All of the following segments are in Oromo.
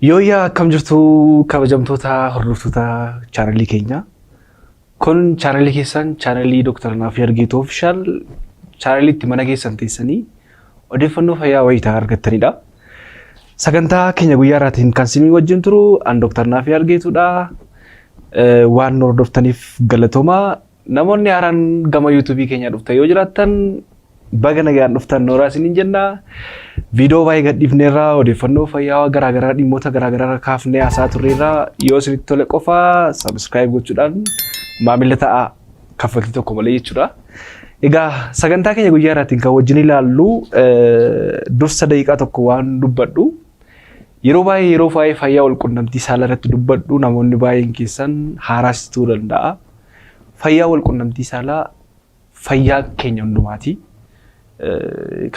Yooyyaa, akkam jirtu kabajamtoota hordoftoota chaanalii keenyaa? Kun chaanalii keessan, chaanalii Dr. Naafii Argeetuu Official, chaanalii itti mana keessan teessanii odeeffannoo fayyaa wayitaa argattanidha. Sagantaa keenya guyyaa irraatiin kan isin wajjin turu an Dr. Naafii Argeetuudha. Waan nu hordoftaniif galatoomaa. Namoonni haaraan gama yuutuubii keenya dhuftan yoo jiraattan, baga nagaan dhuftan nooraa isiniin jenna. Viidiyoo baay'ee gadhiifneerra, odeeffannoo fayyaa garaagaraa, dhimmoota garaagaraa kaafnee haasaa turreerra. Yoo isinitti tole qofa subscribe gochuudhaan maamila ta'aa, kaffaltii tokko malee jechuudha. Egaa sagantaa keenya guyyaa irraatiin kan wajjin ilaallu, dursa daqiiqaa tokko waan dubbadhu. Yeroo baay'ee, yeroo baay'ee fayyaa wal qunnamtii saalaa irratti dubbadhu, namoonni baay'een keessan haaraas ta'uu danda'a. Fayyaa wal qunnamtii saalaa fayyaa keenya hundumaati.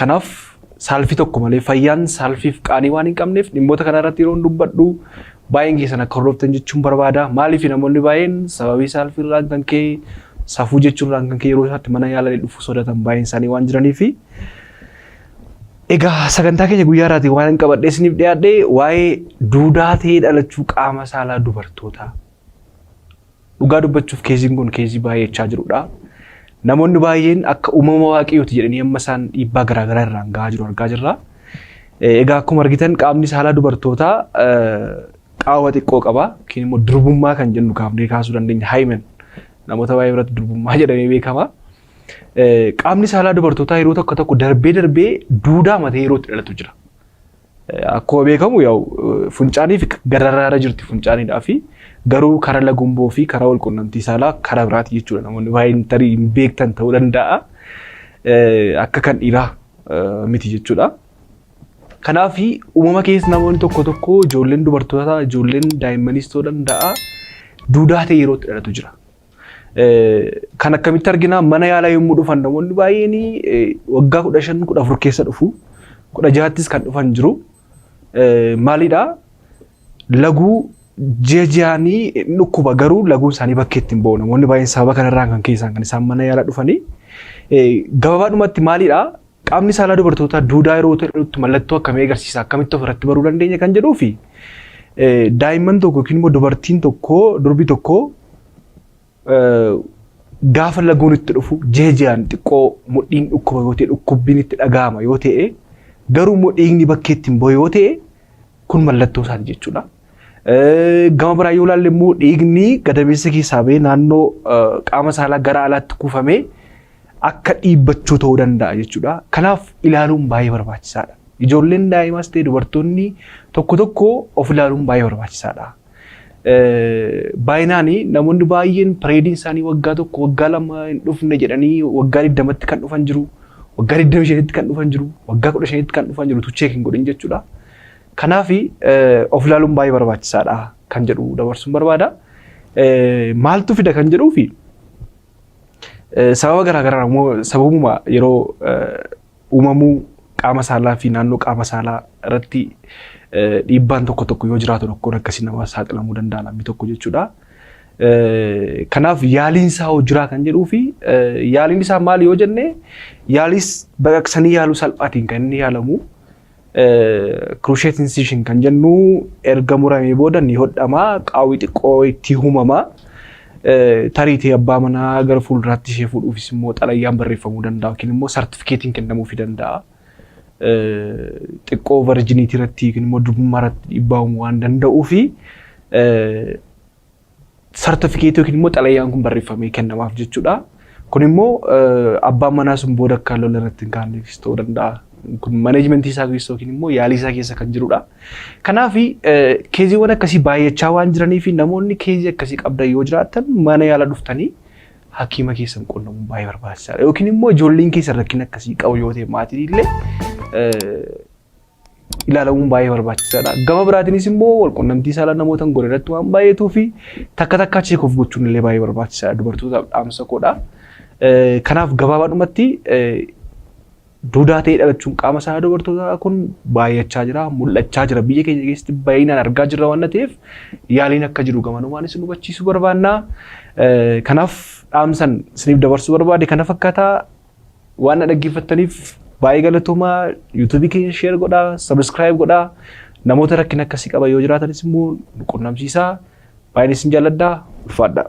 Kanaaf saalfii tokko malee, fayyaan saalfiif qaanii waan hin qabneef, dhimmoota kana irratti yeroo dubbadhu baay'een keessan akka hordoftan jechuun barbaada. Maaliif namoonni baay'een sababii saalfii irraan kan ka'e, safuu jechuun kan ka'e, yeroo isaatti mana yaalanii dhufuu sodaatan baay'een isaanii waan jiraniifi. Egaa sagantaa keenya guyyaa irraatiin waan qabadhee isiniif dhiyaadhe waa'ee duudaa ta'ee dhalachuu qaama saalaa dubartootaa. Dhugaa dubbachuuf keeziin kun keezii baay'achaa jirudha. Namoonni baay'een akka uumama waaqayyooti jedhanii amma isaan dhiibbaa garaagaraa irraan gahaa jiru argaa jirra. Egaa akkuma argitan qaamni saalaa dubartootaa qaawwa xiqqoo qaba. Yookiin immoo durbummaa kan jennu kaafnee kaasuu dandeenya. Hymen namoota baay'ee biratti durbummaa jedhamee beekama. Qaamni saalaa dubartootaa yeroo tokko tokko darbee darbee duudaa matee yeroo itti dhalatu jira. Akkuma beekamu yaa'u funcaanii fi gararraara jirti funcaaniidhaa fi garuu karaa lagumboo fi karaa wal quunnamtii saalaa karaa biraati jechuudha. Namoonni baay'een tarii hin beektan ta'uu danda'a. Akka kan dhiiraa miti jechuudha. Kanaaf uumama keessa namoonni tokko tokko, ijoolleen dubartootaa, ijoolleen daa'immaniis ta'uu danda'a, duudaa ta'e yeroo itti dhalatu jira. Kan akkamitti argina? Mana yaalaa yommuu dhufan namoonni baay'een waggaa 15, 14 keessa dhufu. 16ttis kan dhufan jiru. Maalidhaa? Laguu ji'a ji'aanii dhukkuba, garuu laguun isaanii bakkeetti hin ba'u. Namoonni baay'een sababa kanarraan kan keessaan kan isaan mana yaalaa dhufanii. Gabaabaadhumatti maalidhaa? Qaamni saalaa dubartootaa duudaa yeroo ta'utti mallattoo akkamii agarsiisa? Akkamitti ofirratti baruu dandeenya kan jedhuu fi daa'imman tokko yookiin immoo dubartiin tokko, durbi tokko gaafa laguun itti dhufu ji'a ji'aan xiqqoo mudhiin dhukkuba yoo ta'e, dhukkubbiin itti dhaga'ama yoo ta'e, garuu immoo dhiigni bakkeetti hin ba'u yoo ta'e, kun mallattoo isaati jechuudha. Gama biraa yoo ilaalle immoo dhiigni gadameessa keessaa ba'ee naannoo qaama saalaa gara alaatti kuufamee akka dhiibbachuu ta'uu danda'a jechuudha. Kanaaf ilaaluun baay'ee barbaachisaadha. Ijoolleen daa'imaas ta'e dubartoonni tokko tokko of ilaaluun baay'ee barbaachisaadha. Baay'inaan namoonni baay'een pireediin isaanii waggaa 1, waggaa 2 hin dhufne jedhanii waggaa 20tti kan dhufan jiru, waggaa 25tti kan dhufan jiru, waggaa 15tti kan dhufan jiru, check hin godhin jechuudha. Kanaaf of ilaaluun baay'ee barbaachisaadha kan jedhu dabarsuun barbaada. Maaltu fida kan jedhuu fi sababa garaagaraa immoo sababuma yeroo uumamuu qaama saalaa fi naannoo qaama saalaa irratti dhiibbaan tokko tokko yoo jiraatu rakkoon akkasii nama saaxilamuu danda'a namni tokko jechuudha. Kanaaf yaaliin isaa hoo jiraa kan jedhuu fi yaaliin isaa maali yoo jenne, yaaliis baqaqsanii yaaluu salphaatiin kan inni yaalamu. Cruciate incision kan jennu erga muramee booda ni hodhama, qaawwi xiqqoo itti uumama. Tariitii abbaa manaa gara fuulduraatti ishee fuudhuufis immoo xalayyaan barreeffamuu danda'a yookiin immoo sartifikeetiin kennamuufii danda'a. Xiqqoo virginity irratti yookiin immoo durbummaa irratti dhiibbaa uumuu waan danda'uu fi sartifikeetii yookiin immoo xalayyaan kun barreeffamee kennamaaf jechuudha. Kun immoo abbaan manaa sun booda akka lola irratti hin kaanneefis ta'uu danda'a. Kun managementii isaa keessa yookiin immoo yaalii isaa keessa kan jirudha. Kanaaf keeziiwwan akkasii baay'achaa waan jiranii fi namoonni keezii akkasii qabdan yoo jiraatan mana yaala dhuftanii hakiima keessan qunnamuun baay'ee barbaachisaadha. Yookiin immoo ijoolleen keessan rakkina akkasii qabu yoo ta'e maatiin illee ilaalamuun baay'ee barbaachisaadha. Gama biraatiinis immoo walqunnamtii saalaa namoota hin goone irratti waan baay'eetuu fi takka takkaa check of gochuun illee baay'ee barbaachisaadha. Dubartootaaf dhaamsa koodha. Kanaaf gabaabaadhumatti duudaa ta'ee dhalachuun qaama saalaa dubartootaa kun baay'achaa jira, mul'achaa jira. Biyya keenya keessatti baay'inaan argaa jirra waan ta'eef yaaliin akka jiru gamanumaan isin hubachiisuu barbaanna. Kanaaf dhaamsan isiniif dabarsuu barbaade kana fakkaata. Waan na dhaggeeffattaniif baay'ee galatoomaa. Yuutuubii keenya share godhaa, subscribe godhaa. Namoota rakkina akkasii qaban yoo jiraatanis immoo nu qunnamsiisaa. Baay'een isin jaalladha. Ulfaadhaa.